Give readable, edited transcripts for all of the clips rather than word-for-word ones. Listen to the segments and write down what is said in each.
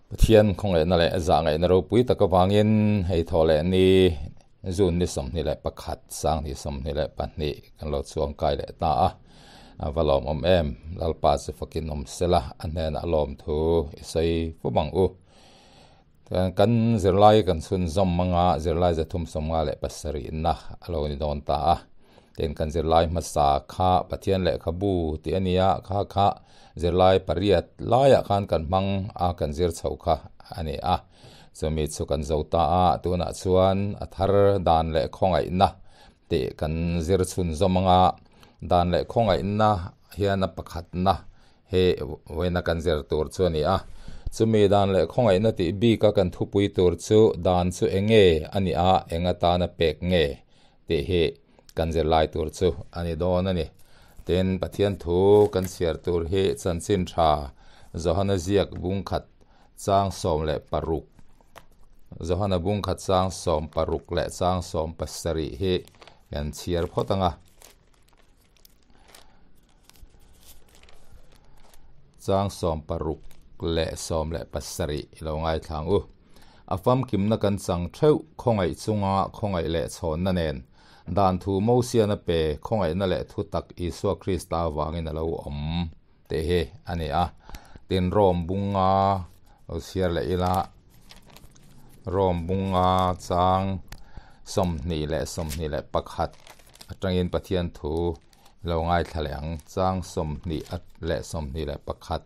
Pathian khawngaihna leh zahngaihna ropui tak avangin hei thaw leh ni June ni 21 2022 kan lo chuang kai leh ta a, a va lawmawm em. Lalpa chu fakin awm sela a hnenah lawmthu i sawi fum ang u. Kan zirlai kan chhunzawm anga zirlai 357 na a lo ni dawn ta a. Tin kan zirlai hmasa kha Pathian lehkhabu tih a nia, kha kha zirlai pariat laiah khan kan hmang a kan zir chho kha a ni a. Chumi chu kan zo ta a, tunah chuan a thar dan leh khawngaihna tih kan zir chhunzawm anga dan leh khawngaihna hian a pakhatna He vawiina kan zir tur chu a ni a, chumi dan leh khawngaihna tih bika kan thupui tur chu dan chu eng nge a nih a, eng atana pek nge tih hi kan zir lai tur chu a ni dawn a ni. Tin, Pathian thu kan chhiar tur hi chanchin tha Johana ziak bungkhat chang 16, Johana bungkhat chang 16 leh chang 17 hi kan chhiar phawt ang a. Chang 16 leh 17 i lo ngaithla ang u. A famkimna kan chang theuh khawngaih chunga khawngaih leh chhawnna nen dan thu Mosiana pe khawngaihna leh thutak Isua Krista avangin a lo awm tih hi a ni a. Tin Rom bunga lo chhiar leh ila Rom bunga chang 20 leh 21 atangin Pathian thu lo ngaithla leh ang chang 20 leh 21.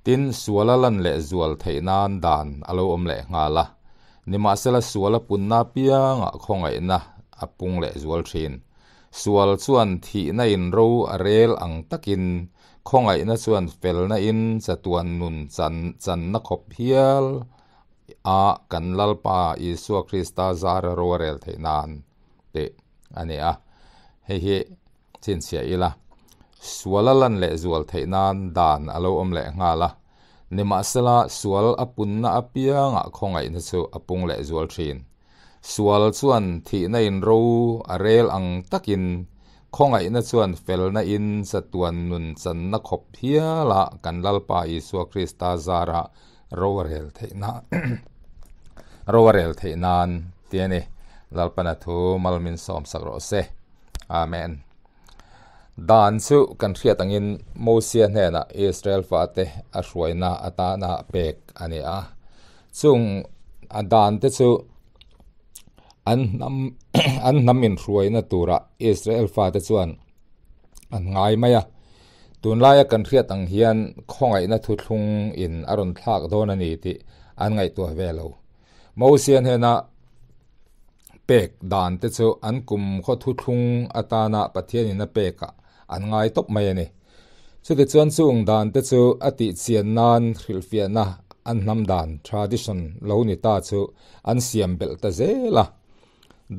Tin suala lan leh zual theih nan dan a lo awm leh nghal a. Nimahsela suala punna piangah khawngaihna a pung leh zual thin. Sual chuan thihna in ro a rel ang takin khawngaihna chuan felna in chatuan nun chan channa khawp hial a kan Lalpa Isua Krista zara ro a rel theih nan tih a ni a. Hei hi chhinchhiah ila sual a lan leh zual theih nan dan a lo awm leh nghal a. Nimahsela sual a punna apiangah khawngaihna chu a pung leh zual thin. Sual chuan thihna in ro a rel ang takin khawngaihna chuan felna in chatuan nun channa khawp hiala kan Lalpa Isua Krista zara ro a rel theih nan ro a rel theih nan tih a ni. Lalpana thu malmin sawm sak rawh se. Amen. Dan chu kan hriat angin Mosia hnenah Israel fate a hruaina atana pek a ni a. Chung a dan te chu an hnam an hnam inhruaina tura Israel fate chuan an ngai mai a. Tunlaia kan hriat ang hian khawngaihna thuthlung in a rawn thlak dawn a ni tih an ngaihtuah ve lo. Mosia hnena pek dan te chu an kum khaw thuthlung atana Pathianin a pekah an ngai tawp mai a ni. Chutichuan chung dan te chu a tihchian nan hrilhfiahna an hnam dan, tradition, lo ni ta chu an siam belh ta zel a.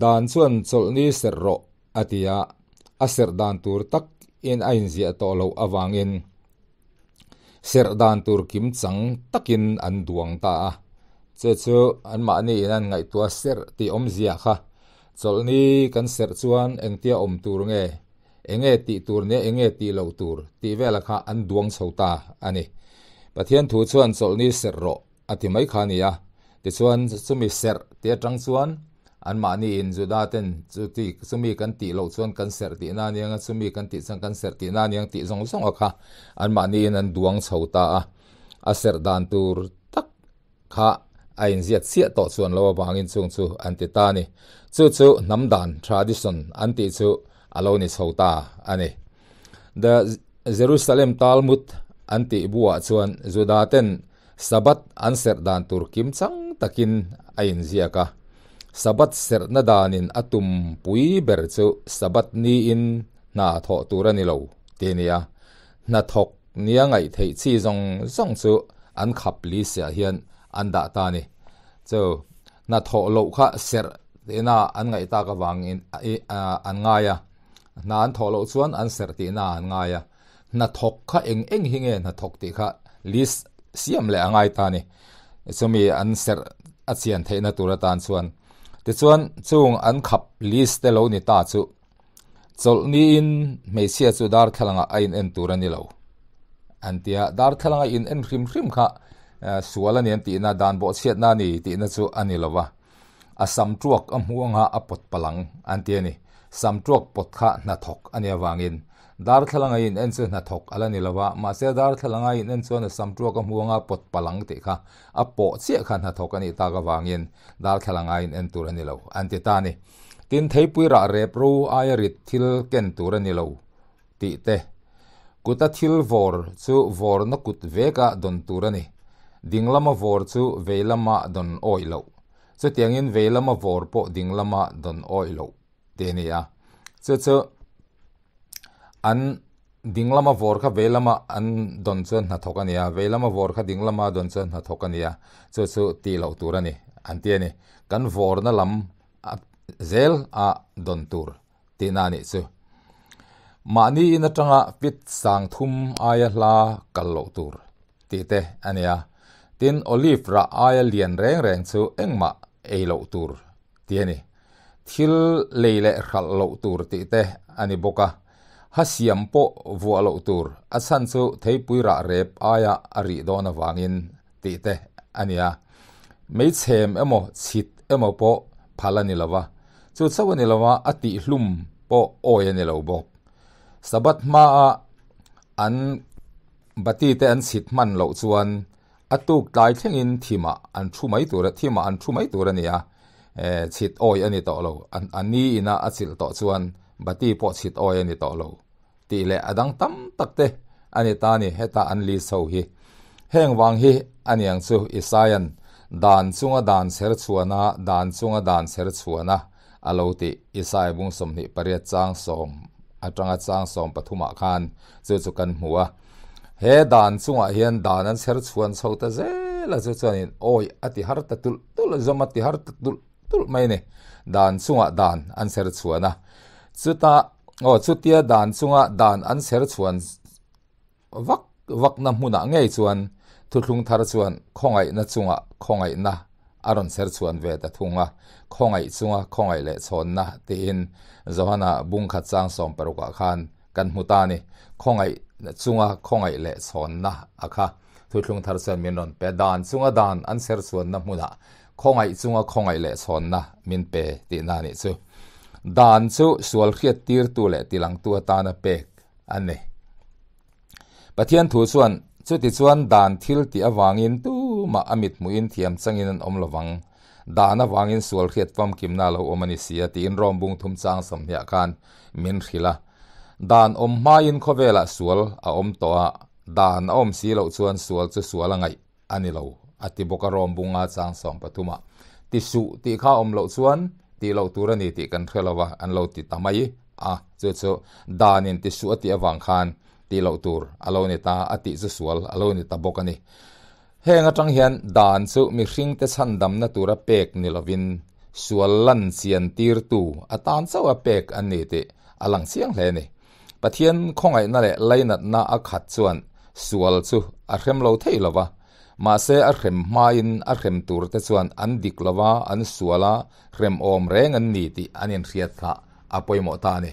Dan chuan chawlhni serh rawh a ti a, a serh dan tur tak in a inziah tawh loh avangin serh dan tur kim chang takin an duang ta a. Che chu anmahni in an ngaihtuah serh tih awmzia kha chawlhni kan serh chuan engtia awm tur nge enge tih tur nia enge tih loh tur tih vela kha an duang chho ta a ni. Pathian thu chuan chawlhni serh rawh a ti mai kha a ni a. Tichuan chumi serh tih atang chuan anmahni in Juda ten chuti chumi kan tih loh chuan kan serh tih na aniang a, chumi kan tih chuan kan serh tih na aniang tih zawng zawng a kha anmahni in an duang chho ta a. A serh dan tur tak kha a inziak chiah tawh chuan lo avangin chung chu an ti ta a ni. Chu chu hnam dan, tradition, an tih chu a lo ni chho ta a ni. The Jerusalem Talmud an tih buah chuan Juda ten Sabbath an serh dan tur kim chang takin a inziak a. Sabbath serhna danin a tum pui ber chu Sabbath niin hna thawh tur a ni lo tih a ni a. Hna thawk nia ngaih theih chi zawng zawng chu an khap li siah hian an dah ta a ni. Chu hna thawh loh kha serh tihna an ngaih tak avangin an ngai a, hna an thawh loh chuan an serh tihna an ngai a. Hna thawk kha eng eng hi nge hna thawk tih kha list siam leh a ngai ta a ni. Chumi an serh a chian theihna tur atan chuan. Tichuan chung an khap list te lo ni ta chu Chawlhniin hmeichhia chu darthlalangah a in en tur a ni lo an ti a, darthlalanga in en hrim hrim kha Sual a ni an tihna, dan bawhchhiatna a ni tihna chu a ni lo va. A sam tuak a hmu anga a pawt palh ang an ti a ni. Sam tuak pawt kha hnathawk a nih avangin darthlalang a in en chu hnathawk a la ni lo va, mahse darthlalang a in en chuan a sam tuak a hmu anga pawt palh ang tih kha a pawh chiah kha hnathawk a nih tak avangin darthlalang a in en tur a ni lo an ti ta a ni. Tin, theipui rah rep ro aia rit thil ken tur a ni lo tih te. Kuta thil vawr chu vawrna kut veka dawn tur a ni. Ding lama vawr chu vei lama dawn awih loh. Chutiangin vei lama vawr pawh ding lama dawn awih loh tih a ni a. Chu chu an ding lama vawr kha vei lama an dawn chuan hnathawk a ni a, vei lama vawr kha ding lama dawn chuan hnathawk a ni a. Chu chu tih loh tur a ni an ti a ni. Kan vawrna lam zel a dawn tur tihna a nih chu. Mahni in atanga fit sang thum aia hla kal loh tur tih te a ni a. Tin, olive rah aia lian reng reng chu engmah ei loh tur tih a ni. Thil lei leh hralh loh tur tih te a ni bawk a. Ha siam pawh vuah loh tur, a chhan chu theipui rah rep aia a rih dawn avangin tih te a ni a. Meichhem emaw chhit emaw pawh phal a ni lo va, chu chauh a ni lo va, a tihhlum pawh awi a ni lo bawk. Sabbath hmaa an bati te an chhit hman loh chuan a tuk tlai thlengin thimah an thu mai tur a, thimah an thu mai tur a ni a, chhit awi a ni tawh lo. A ni ina a chilh tawh chuan bati pawh chhit awi a ni tawh lo. Tih leh a dang tam tak te a ni ta a ni, heta an list ho hi. Heng vang hi a niang chu Isaia'n dan chunga dan chher chhuana, dan chunga dan chher chhuana a lo tih Isaia bung 28 chang sawm atanga chang sawm pathumah khan chu chu kan hmu a. He dan chungah hian dan an chher chhuan chho ta zel a, chu chuanin awi a ti har ta tulh tulh, zawm a ti har ta tulh tulh mai a ni. Dan chungah dan an chher chhuan a, chutah aw chutia dan chunga dan an chher chhuan vak vakna hmunah ngei chuan thuthlung thar chuan khawngaihna chunga khawngaihna a rawn chher chhuan ve ta thung a, khawngaih chunga khawngaih leh chhawnna tiin Johana bungkhat chang sawm parukah khan kan hmu ta a ni. Khawngaih chunga khawngaih leh chhawnna a kha thuthlung thar chuan min rawn pe. Dan chunga dan an chher chhuanna hmunah Khawngaih chunga khawngaih leh chhawnna min pe tihna a nih chu. Dan chu sual hriat tirtu leh tilangtu atana pek a ni. Pathian thu chuan, Chuti chuan dan thil tih avangin tumah a mithmuhin thiam changin an awm lovang. Dan avangin sual hriat famkimna a lo awm a ni si a tiin Rom bung thum chang sawmhniah khan min hrilh a. Dan awm hmain khawvelah sual a awm tawh a, dan a awm si loh chuan sual chu sual a ngaih a ni lo, a ti bawk a Rom bunga chang sawm pathuma ti suh tih kha awm loh chuan tih loh tur a ni tih kan hre lo va, an lo ti ta mai a, chu chu danin ti suh a tih avang khan tih loh tur a lo ni ta, a tih chu sual a lo ni ta bawk a ni. Heng atang hian dan chu mihringte chhandamna tura pek ni lovin sual lan chian tirtu atan chauh a pek an ni tih a lang chiang hle a ni. Pathian khawngaihna leh lainatna a khat chuan sual chu a hrem lo thei lo va, mahse a hrem hmain a hrem turte chuan an dik lo va, an sual a, hrem awm reng an ni tih an inhriat kha a pawimawh ta a ni.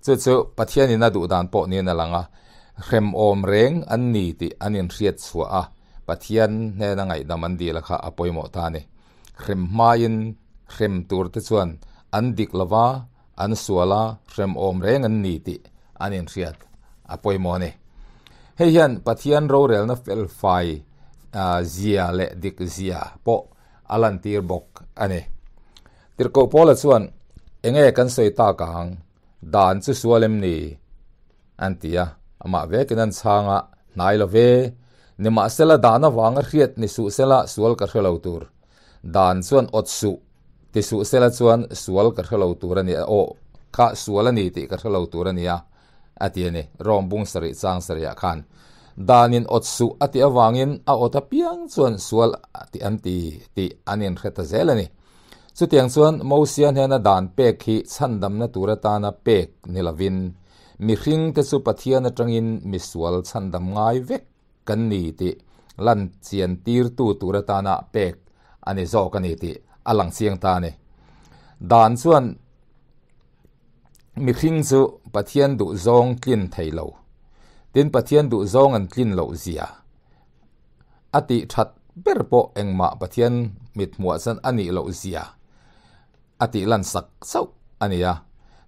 Chu chu Pathianin a duh dan pawh niin a lang a, hrem awm reng an ni tih an inhriat chhuah a, Pathian hnena ngaihdam an dil a kha a pawimawh ta a ni. Hrem hmain hrem turte chuan an dik lo va, An sual a, hremawm reng an ni tih an inhriat a pawimawh a ni. Hei hian Pathian rorelna felfai zia leh dik zia pawh a lantir bawk a ni. Tirhkoh Paula chuan, Enge kan sawi tak ang? Dan chu sual em ni? An ti a. Amah vekin an chhang a, Hnai lo ve. Nimahsela dan avanga hriat ni suh sela sual ka hre lo tur. Dan chuan awt suh ti suh sela chuan sual ka hre lo tur a ni a, aw kha sual a ni tih ka hre lo tur a nia a ti a ni. Rom bung sarih chang sarihah khan danin awt suh a tih avangin a awt apiang chuan sual tih an ti tih an inhre ta zel a ni. Chutiang chuan Mosia hnena dan pek hi chhandamna tur atana pek ni lovin mihringte chu Pathian atangin misual chhandam ngai vek kan ni tih lan chian tirtu tur atana pek a ni zawk a ni tih a lang chiang ta a ni. Dan chuan mihring chu Pathian duh zawng tlin thei lo, tin Pathian duh zawng an tlin loh zia. A tih that ber pawh engmah Pathian mit hmuah chuan a nih loh zia a tih lan sak chauh a ni a.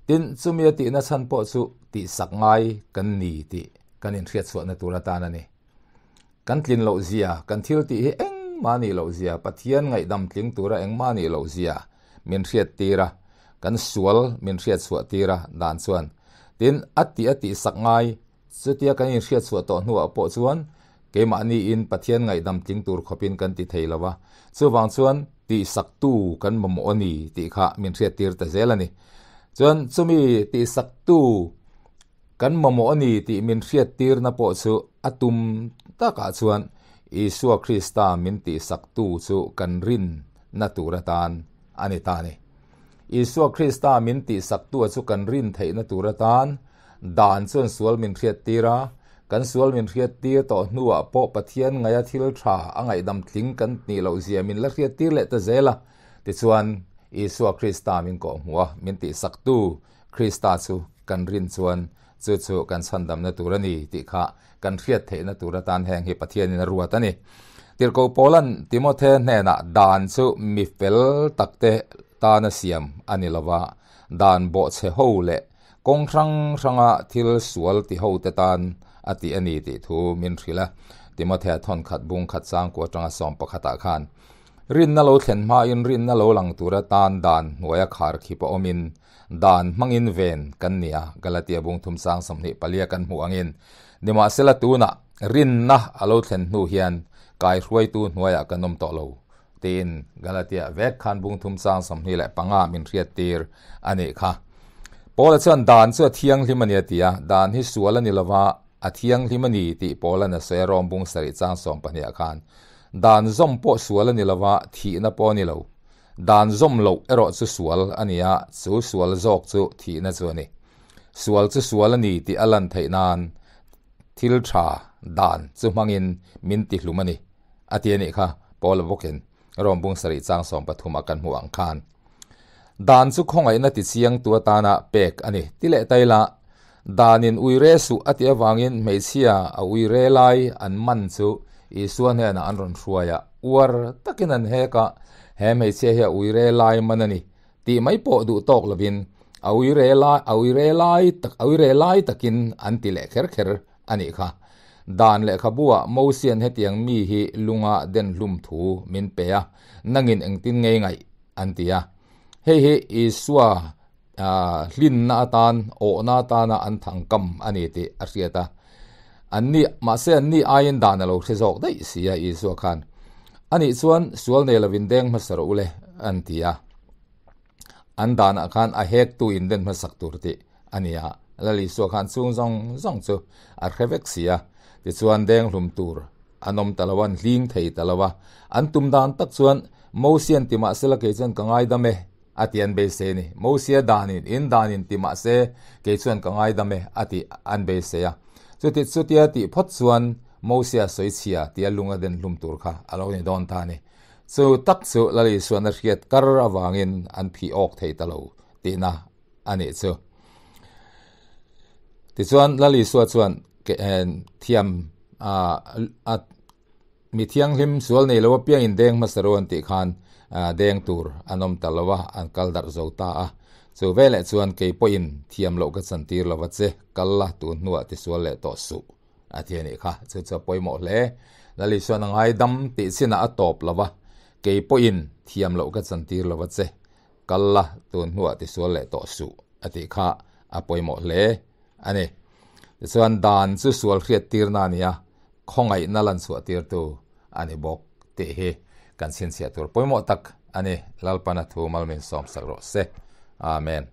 Tin, chumi a tihna chhan pawh chu tihsak ngai kan ni tih kan inhriatchhuahna tur atan a ni. Kan tlin loh zia, kan thil tih hi engmah nih loh zia, Pathian ngaihdam tling tura engmah nih loh zia min hriat tir a, kan sual min hriat chhuah tir a dan chuan. Tin, a tih a tihsak ngai, chutia kan inhriat chhuah tawh hnuah pawh chuan keimahniin Pathian ngaihdam tling tur khawpin kan ti thei lo va, chuvang chuan tihsaktu kan mamawh a ni tih kha min hriat tir ta zel a ni. Chuan chumi tihsaktu Kan mamawh a ni tih min hriattirna pawh chu a tum takah chuan Isua Krista min tihsaktu chu kan rinna tur atan a ni ta a ni. Isua Krista min tihsaktua chu kan rin theihna tur atan dan chuan sual min hriattir a, kan sual min hriattir tawh hnuah pawh Pathian ngaia thil tha a ngaihdam tling kan nih loh zia min la hriattir leh ta zel a. Tichuan, Isua Krista min kawhhmuh a, min tihsaktu Krista chu kan rin chuan chu chu kan chhandamna tur a ni tih kha kan hriat theihna tur atan heng hi Pathianin a ruat a ni. Tirhkoh Paula'n Timothe hnenah dan chu mi fel takte tana siam a ni lova, dan bawhchhe ho leh kawng hrang hranga thil sual ti hote tan a tih a ni tih thu min hrilh a, Timothea thawnkhat bung khat changkua atanga sawm pakhatah khan. Rinna lo thlen hmain rinna lo lang tur atan dan hnuaia khar khip a awmin dan hmangin ven kan ni a, Galatia bung thum sang 24 kan hmuh angin. Nimahsela tunah rinna a lo thlen hnu hian kaihruaitu hnuaiah kan awm tawh lo tiin Galatia vek khan bung thum sang 25 min hriattir a nih kha. Paula chuan dan chu a thianghlim a ni a ti a, dan hi sual a ni lova a thianghlim a ni tih Paula'n a sawi a Rom bung sarih chang 12 khan. Dan zawm pawh sual a ni lova thihna pawh a ni lo. Dan zawm loh erawh chu sual a ni a, chu sual zawk chu thihna chu a ni. Sual chu sual a ni tih a lan theih nan thil tha dan chu hmangin min ti hlum a ni, a ti a nih kha Paula bawkin Rom bung sarih chang 13 a kan hmuh ang khan. Dan chu khawngaihna ti chiangtu atana pek a ni. Ti leh tai la, danin uire suh a tih avangin hmeichhia a uire lai an man chu Isua hnenah an rawn hruai a, uar takin an hek a, he hmeichhia hi a uire lai man a ni tih mai pawh duh tawk lovin a uire lai a uire lai tak a uire lai takin an ti leh kher kher a nih kha. Dan lehkhabuah Mosian hetiang mi hi lunga den hlum thu min pe a, nangin engtin ngei ngaih an ti a. Hei hi Isua hlinna atan, awhna atana an thangkam a ni tih a hriat a. Anni, mahse anni aiin dan a lo hre zawk daih si a Isua khan. Anih chuan sual nei lovin deng hmasa rawh u le an ti a. An danah khan a hektu in den hmasak tur tih a ni a. Lal Isua khan chung zawng zawng chu a hre vek si a. Tichuan deng hlum tur an awm ta lo a, an hling thei ta lo a. An tum dan tak chuan Mosian ti mahse la kei chuan ka ngaidam e a ti an beisei a ni. Mosia danin, in danin ti mahse kei chuan ka ngaidam e a ti an beisei a. Chuti chutia tih phawt chuan Mosia sawi chhia tia lung a den hlum tur kha a lo ni dawn ta a ni. Chu tak chu Lal Isuan a hriat kar avangin an phih awk thei ta lo tihna a nih chu. Tichuan Lal Isua chuan thiam a mi thianghlim sual nei lo apiangin deng hmasa ro an tih khan deng tur an awm ta lo a, an kal darh zo ta a. Chu veleh chuan kei pawhin thiam loh ka chantir lo va che, kal la tun hnuah tisual leh tawh suh a ti a nih kha. Chu chu a pawimawh hle. Lal Isuan a ngaidam tih chinah a tawp lo va, kei pawhin thiam loh ka chantir lo va che, kal la tun hnuah tisual leh tawh suh a tih kha a pawimawh hle a ni. Tichuan dan chu sual hriattirna a ni a, khawngaihna lan chhuahtirtu a ni bawk tih hi kan chhinchhiah tur pawimawh tak a ni. Lalpana thu mal min sawmsak rawh se. Amen.